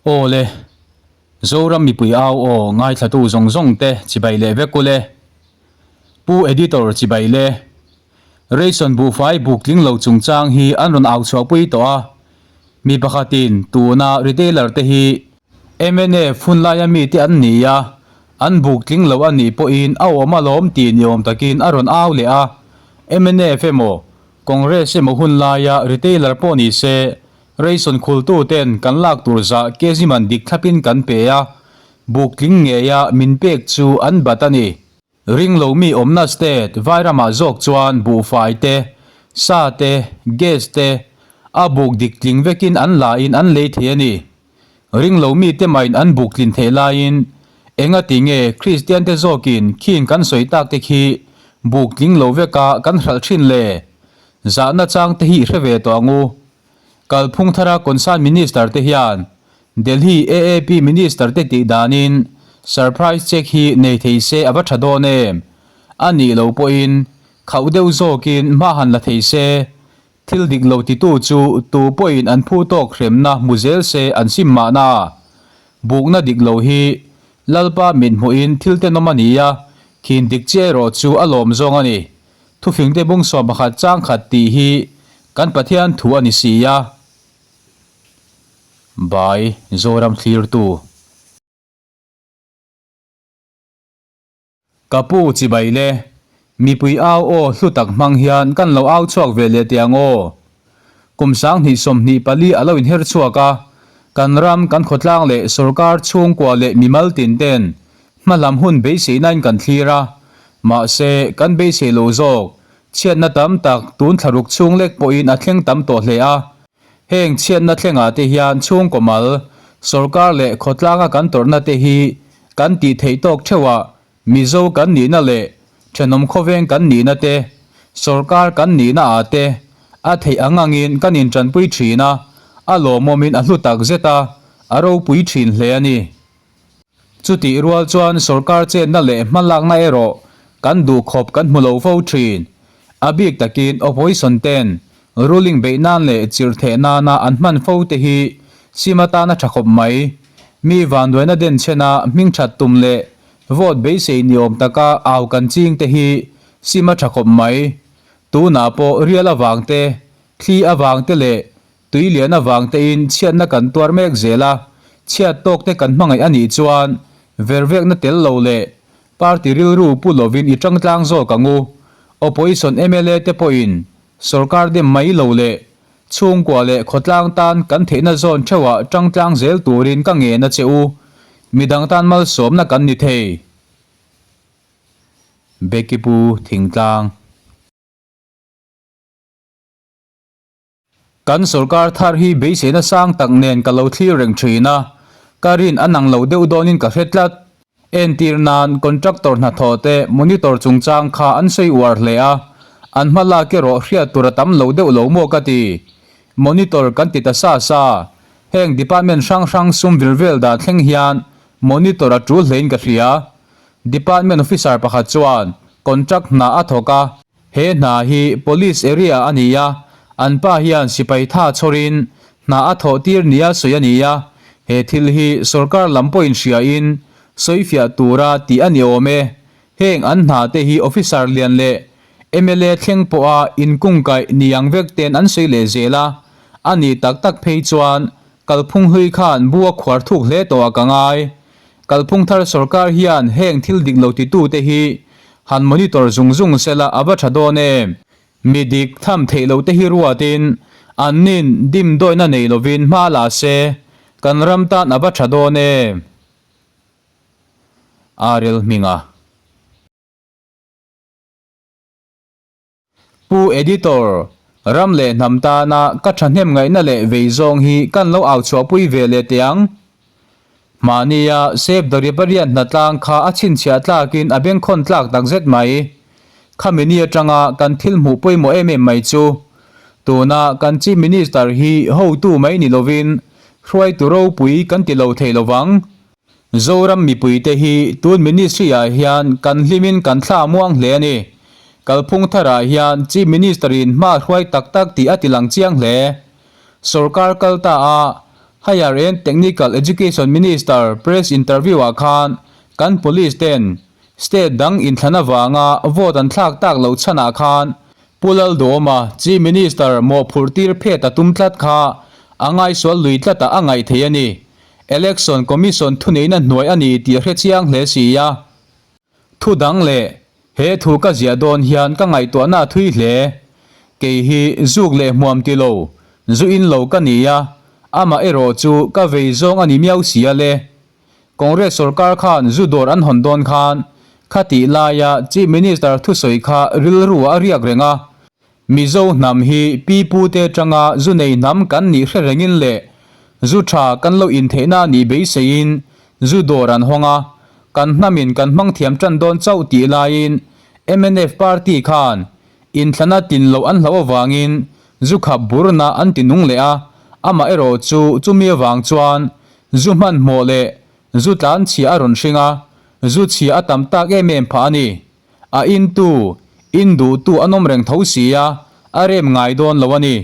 Aw le, Zoram mipui au aw ngaithlatu zawng zawng te chibai leh vek ule. Pu Editor chibai le. Ration buhfai buk tling lo chungchang hi an rawn au chhuahpui tawh a, mi pakhatin tuna retailer te hi mnf hunlaia mite an ni a, an buk tling lo a nih pawhin a awm alawm tih ni awm takin a rawn au leh a, mnf emaw Congress emaw hunlaia retailer pawh ni se ration khultu ten kan lak tur zah kg man dik thlapin kan pe a, buk tling ngeia min pek chu an bat a ni. Ring lo mi awmna state Vairamah zawk chuan buhfai te, sa te, gas te a buk dik tling vekin an la in an lei thei a ni. Ring lo mi te mahin an buk tlin theih laiin enga ti nge Kristian te zawkin khing kan sawi tak te khi buk tling lo veka kan hralh thin le? Zahna chang te hi i hre ve tawh ang u. Kalphung thara concern minister te hian Delhi AAP minister te tih danin surprise check hi nei thei se a va tha dawn em? A nih loh pawhin khauh deuh zawkin hma han la thei se, thil dik lo titu chu tu pawhin an phu tawk hremna hmu zel se an sim mahna. Bukna dik lo hi Lalpa mithmuhin thil tenawm a ni a, khin dik chiah erawh chu a lawm zawng a ni. Thufingte bung 11 chang khat tih hi kan Pathian thu a ni si a. By Zoram Thlirtu. Ka pu chibai le, mipui au aw hlu tak hmang hian kan lo au chhuak ve leh teh ang aw. Kum 2024 a lo inher chhuak a, kan ram, kan khawtlang leh sorkar chhungkua leh mimal tin ten hmalam hun beiseihnain kan thlir a, mahse kan beisei lo zawk, chhiatna tam tak tun thlaruk chhung lek pawhin a thleng tam tawh hle a. Heng chhiatna thlengah te hian chhungkaw mal, sorkar leh khawtlanga kan tawrhna te hi kan tih theih tawk theuhah Mizo kan nihna leh thenawm khawveng kan nihna te, sorkar kan nihna ah te a theih ang angin kan intanpui thin a, a lawmawmin a hlu tak zet a, a ropui thin hle a ni. Chutih rual chuan sorkar chetna leh hmalakna erawh kan duhkhawp kan hmu lo fo thin. A bik takin opposition ten Ruling beih nan leh chirh theh nana an hman fo te hi sim atana tha khawp mai. Mi vanduaina denchhena hming that tum leh vote beisei ni awm taka au kan ching te hi sim a tha khawp mai. Tunah pawh rial avang te, thli avang te leh tui lian avang tein chhiatna kan tuar mek zel a, chhiat tawk te kan hmangaih a nih chuan vervekna tel lo leh party rilru pu lovin i tangtlang zawk ang u. Opposition mla te pawhin Sorkar dem mai lo leh chhungkua leh khawtlang tan kan theihna zawn theuhah tangtlang zel turin ka ngen a che u. Midang tan malsawmna kan ni thei. Becky Pu Thingtlang. Kan sorkar thar hi beiseina sang tak nen ka lo thlir reng thin a, ka rin a nang lo deuh dawnin ka hre tlat. Entir nan contractor hnathawh te monitor chungchang kha an sawi uar hle a, an hma lak erawh hriat tur a tam lo deuh lo maw ka ti. Monitor kan ti ta sa sa, heng department hrang hrang sum vir vel dan thleng hian monitor a tul hlein ka hria. Department officer pakhat chuan contract hna a thawk a, He hna hi Police area a ni a, an pa hian sipai tha chhawrin hna a thawh tir nia sawi a ni a, he thil hi sorkar lam pawhin hriain sawifiah tura tih a ni awm e. Heng an hna te hi officer lian leh mla thleng pawha inkungkaih ni ang vek ten an sawi leh zel a, a nih tak tak phei chuan kalphung hlui khan bu a khuar thuk hle tawh a ka ngai. Kalphung thar sorkar hian heng thil dik lo titute hi han monitor zung zung sela a va tha dawn em? Mi dik tham theih loh te hi ruatin an nin dimdawihna nei lovin hma la se kan ram tan a va tha dawn em? Arel Hminga. Pu Editor, ram leh hnam tana ka thahnem ngaihna leh vei zawng hi kan lo au chhuahpui ve leh teh ang. Mahnia Save the Riparian hnatlang kha a chhinchhiah tlakin a bengkhawn tlak takzet mai. Khami ni atanga kan thil hmuh pawimawh em em mai chu tuna kan Chief Minister hi hotu mai ni lovin hruaitu ropui kan ti lo thei lovang. Zoram mipuite hi tun ministry ah hian kan hlimin kan thla muang hle a ni. Kalphung tharah hian Chief Minister in hma hruai tak tak tih a ti lang chiang hle. Sorkar kal ta a, Higher and Technical Education Minister press interview ah khan kan police ten state dang inthlan avanga vote an thlak tak loh chhanah khan Pu Lalduhawma Chief Minister mawhphurh tir phet a tum tlat kha a ngaisual lui tlatah a ngaih thei a ni. Election Commission thuneihna hnuai a ni tih a hre chiang hle si a. Thu dang leh he thu ka ziah dawn hian ka ngaihtuahna a thui hle. Kei hi zuk leh hmuam ti lo, zu in lo ka ni a, amah erawh chu ka vei zawng a ni miau si a le. Congress sorkar khan zu dawr an hawn dawn khan khatih laia Chief Minister thusawi kha rilru ah a riak reng a. Mizo hnam hi pi pute atanga zu nei hnam kan nih hre rengin leh zu tha kan lo intheihna nih beiseiin zu dawr an hawng a, kan hnamin kan hmang thiam tan dawn chauh tih laiin mnf party khan inthlana tin loh an hlauh avangin zu khap burna an ti nung leh a, amaherawh chu chumi avang chuan zu hmanhmawh leh zu tlan chhia a rawn hring a, zu chhia a tam tak em em phah a ni. A intu, in duhtu an awm reng tho si a, a rem ngai dawn lo a ni.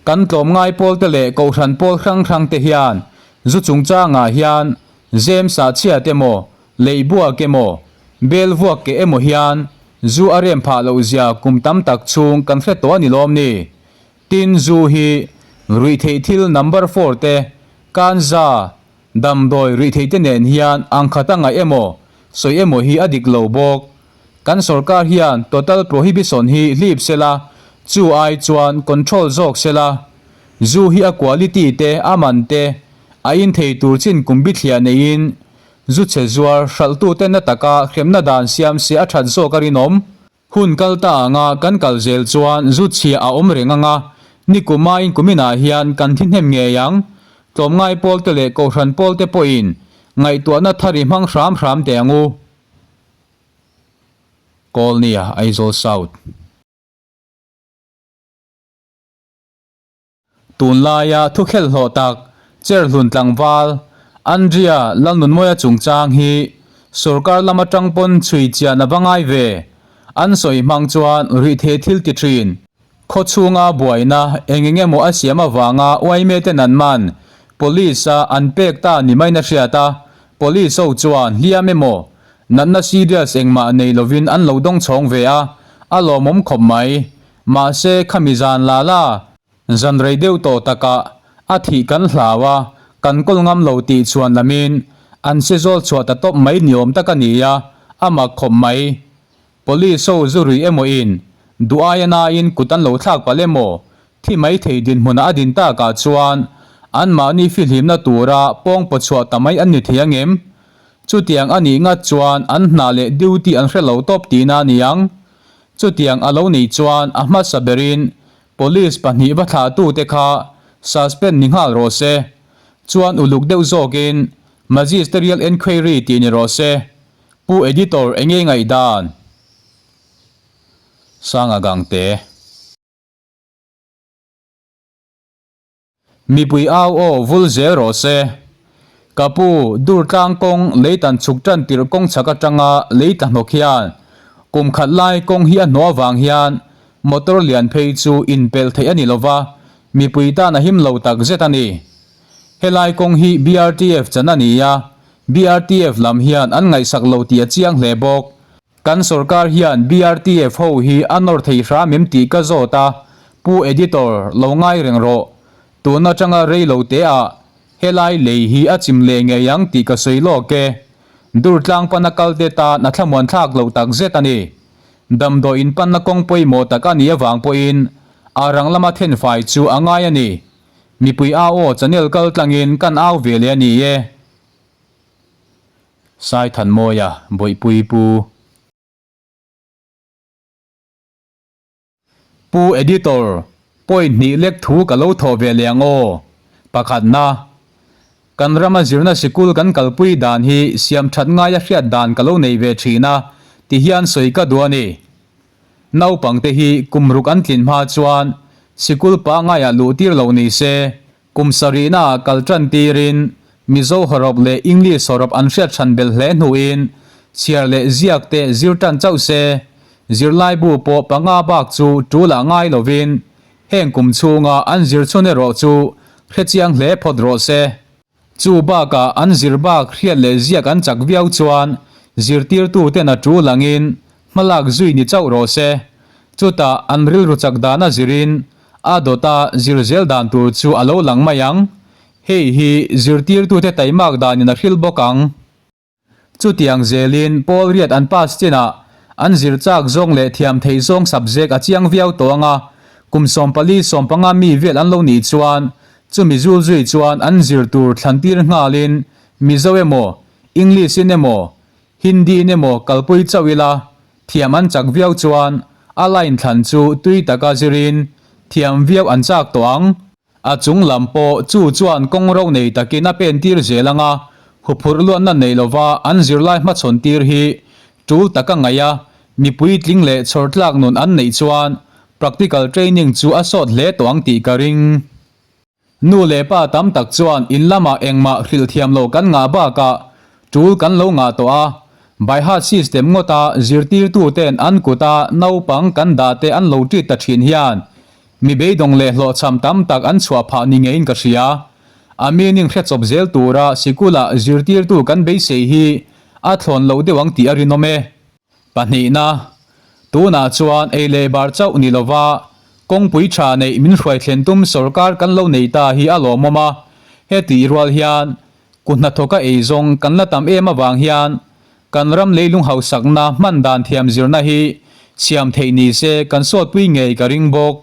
Kan tlawmngai pawlte leh kohhran pawl hrang hrangte hian zu chungchangah hian zem sahchhiat emaw, leihbuak emaw, bel vuak keh emaw hian zu a rem phah loh zia kum tam tak chhung kan hre tawh a ni lawm ni. Tin, zu hi ruihtheih thil number four te, kanza, Damdawi ruihtheihte nen hian ang khat a ngaih emaw, sawi emaw hi a dik lo bawk. Kan sorkar hian total prohibition hi hlip sela, chu ai chuan control zawk sela. Zu hi a quality te, a man te, a in thei tur chin kum bithliah neiin zu chhe zuar hralhtute na taka hremna dan siam se a that zawk a rinawm. Hun kal ta anga kan kal zel chuan zu chhia a awm reng anga, nikum aiin kuminah hian kan thi hnem ngei ang. Tlawmngai pawlte leh kohhran pawlte pawhin ngaihtuahna thar i hmang hram hram teh ang u. Kawlnia, Aizawl South. Tunlaia thukhelh hlawh tak Cherhlun tlangval Andria Lalnunmawia chungchang hi sorkar lam atang pawn chhui chian a va ngai ve. An sawi hmang chuan ruihthei thil ti thin. Khawchhunga buaina eng eng emaw a siam avanga uaime ten an man Police a an pek ta ni maiin a hriat a, Police ho chuan hliam emaw natna serious engmah nei lovin an lo dawng chhawng ve a, a lawmawm khawp mai. Mahse khami zan la la, zan rei deuh tawh takah a thih kan hlau a, kan kawl ngam lo tih chhuan lamin an si zawl chhuah ta tawp mai ni awm tak a ni a, a mak khawp mai. Police ho zu rui emaw in duh aia nain kut an lo thlak palh emaw thi mai thei dinhmunah a din takah chuan anmahni fihlimna tura pawng paw chhuah ta mai an ni thei ang em? Chutiang a nih ngat chuan an hna leh duty an hre lo tawp tihna a ni ang. Chutiang a lo nih chuan a hmasa berin Police pahnih va thlahtute kha suspend ni nghal rawh se. Chuan uluk deuh zawkin Magisterial Enquiry tih ni rawh se. Pu Editor enge ngaihdan? Sanga Gangte. Mipui au aw vul zel rawh se. Ka pu, Durtlang kawng lei tan chhuk tan tirh kawng chhak atanga lei tla hnawk hian kum khat lai kawng hi a hnawh avang hian motor lian phei chu inpelh theih a ni lova, mipui tan a him lo tak zet a ni. Helai kawng hi BRTF chan a ni a, BRTF lam hian an ngaihsak lo tih a chiang hle bawk. Kan sorkar hian BRTF ho hi a nawr thei hram em tih ka zawt a, Pu Editor, lo ngai reng rawh. Tun atanga rei lo te ah helai lei hi a chim leh ngei ang tih ka sawi lawk e. Durtlang pana kal te tan a thlamuan thlak loh tak zet a ni. Damdawi in panna kawng pawimawh tak a nih avang pawhin a rang lama thenfai chu a ngai a ni. Mipui au aw channel kal tlangin kan au ve leh a ni e. Saithanmawia Bawihpui Pu. Pu Editor, point hnih lek thu ka lo thawh ve leh ang aw. Pakhatna, kan rama zirna sikul kan kalpui dan hi siam that ngaia hriat dan ka lo nei ve thin a, ti hian sawi ka duh a ni. Naupangte hi kum ruk an tlin hma chuan sikul pangaiah luh tir loh ni se, Kum sarihnaah kal tan tirin Mizo hawrawp leh English hawrawp an hriat hran belh hle hnuin chhiar leh ziak te zir tan chauh se, zirlaibu pawh panga bak chu tul ah ngai lovin heng kum chhunga an zir chhun erawh chu hrechiang hle phawt rawh se. Chu bakah an zir bak hriat leh ziak an chak viau chuan zirtirtuten a tul angin hmalak zui ni chauh rawh se. Chutah an rilru chak dan a zirin a dawta zir zel dan tur chu a lo lang mai ang. Hei hi zirtirtute taimak danin a hril bawk ang. Chutiang zelin Paul riat an pass chinah an zir chak zawng leh thiam theih zawng subject a chiang viau tawh ang a, kum 14 15 mi vel an lo nih chuan chumi zul zui chuan an zir tur thlan tir nghalin Mizo emaw, English in emaw, Hindi in emaw kalpui chauh ila thiam an chak viau chuan a line thlan chu tui taka zirin thiam viau an chak tawh ang. A chung lam pawh chu chuan kawng ro nei takin a pen tir zel ang a, huphurh luatna nei lova an zirlai hmachhawn tir hi tul taka ngaih a, mipui tling leh chhawr tlak nun an neih chuan practical training chu a sawt hle tawh ang tih ka ring. Nu leh pa tam tak chuan in lamah engmah hrilh thiam lo kan ngah bakah tul kan lo ngah tawh a, by heart system ngawta zirtirtuten an kuta naupang kan dah te an lo treat ta thin hian Mi beidawng leh hlawhchham tam tak an chhuah phah ni ngeiin ka hria. A meaning hre chawp zel tura sikula zirtirtu kan beisei hi a thlawn loh deuh ang tih a rinawm e. Pahnihna, Tunah chuan ei leh bar chauh ni lova kawngpui tha neih min hruai thlen tum sawrkar kan lo nei ta hi a lawmawm a, hetih rual hian ku hnathawka eizawng kan la tam em avang hian Kan ram leilung hausakna hman dan thiam zirna hi siam theih ni se kan sawtpui ngei ka ring bawk.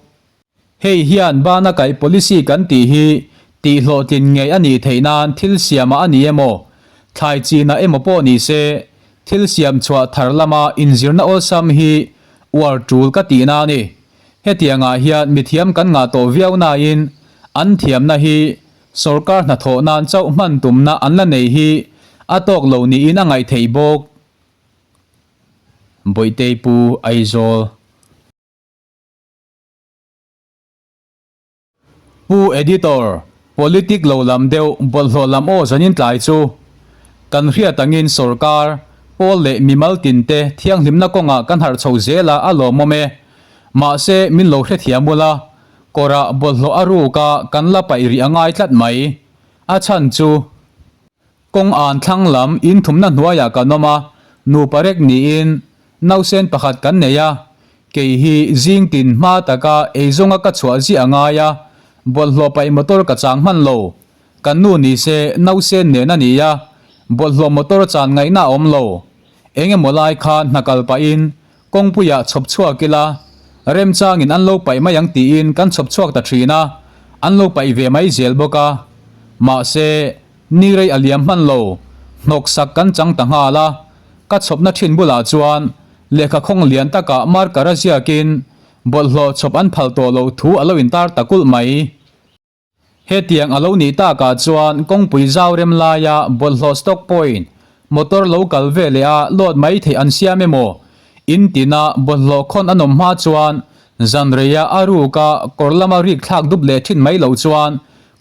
Hei hian bana kaih policy kan tih hi tih hlawhtlin ngei a nih theih nan thil siamah a ni emaw, thlai chinah emaw pawh ni se, thil siam chhuah thar lama inzirna awlsam hi uar tul ka tihna a ni. Hetiangah hian mithiam kan ngah tawh viau nain an thiamna hi Sorkar hnathawh nan chauh hman tumna an la nei hi a tawk lo niin a ngaih theih bawk. Bawihtei Pu Aizawl. Pu Editor, Politic lo lam deuh bawlhhlawh lam aw zanin tlai chu. Kan hriat angin sorkar, pawl leh mimal tinte thianghlimna kawngah kan harh chho zel a a lawmawm e. Mahse min lo hrethiam ula, Kawrah bawlhhlawh a ruk a, kan la paih rih a ngai tlat mai. A chhan chu, kawng an thlang lam in thumna hnuaiah kan awm a, nupa rek niin nausen pakhat kan nei a, kei hi zing tin hma taka eizawnga ka chhuah ziah a ngai a, bawlhhlawh paih motor ka chang hman lo. Kan nu ni se nausen nen a ni a, bawlhhlawh motor chan ngaihna a awm lo. Eng emaw lai khan hna kal pahin Kawngpuiah chhawp chhuak ila, remchangin an lo paih mai ang tiin kan chhawp chhuak ta thin a, an lo paih ve mai zel bawk a. Mahse, ni rei a liam hman lo, hnawk sak kan chang ta nghal a. Ka chhawpna thin bulah chuan lehkha khawng lian takah marker a ziakin bawlhhlawh chhawp an phal tawh loh thu a lo intar ta kulh mai. Hetiang a lo nih takah chuan kawngpui zau rem laia bawlhhlawh stock point, motor lo kal ve leh a load mai theih an siam emaw? In tina bawlhhlawh khawn an awm hma chuan zan reia a ruka kawr lama rik thlak dup leh thin mai loh chuan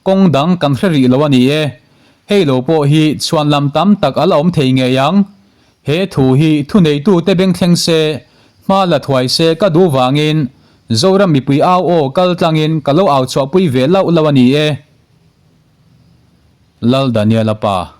kawng dang kan hre rih lo a ni e. Hei lo pawh hi chhuan lam tam tak a la awm thei ngei ang. He thu hi thuneitute bengthleng se, hma la thuai se ka duh vangin Zoram mipui au aw kal tlangin ka lo au chhuahpui ve lauh lauh a ni e. Lal Daniela pa.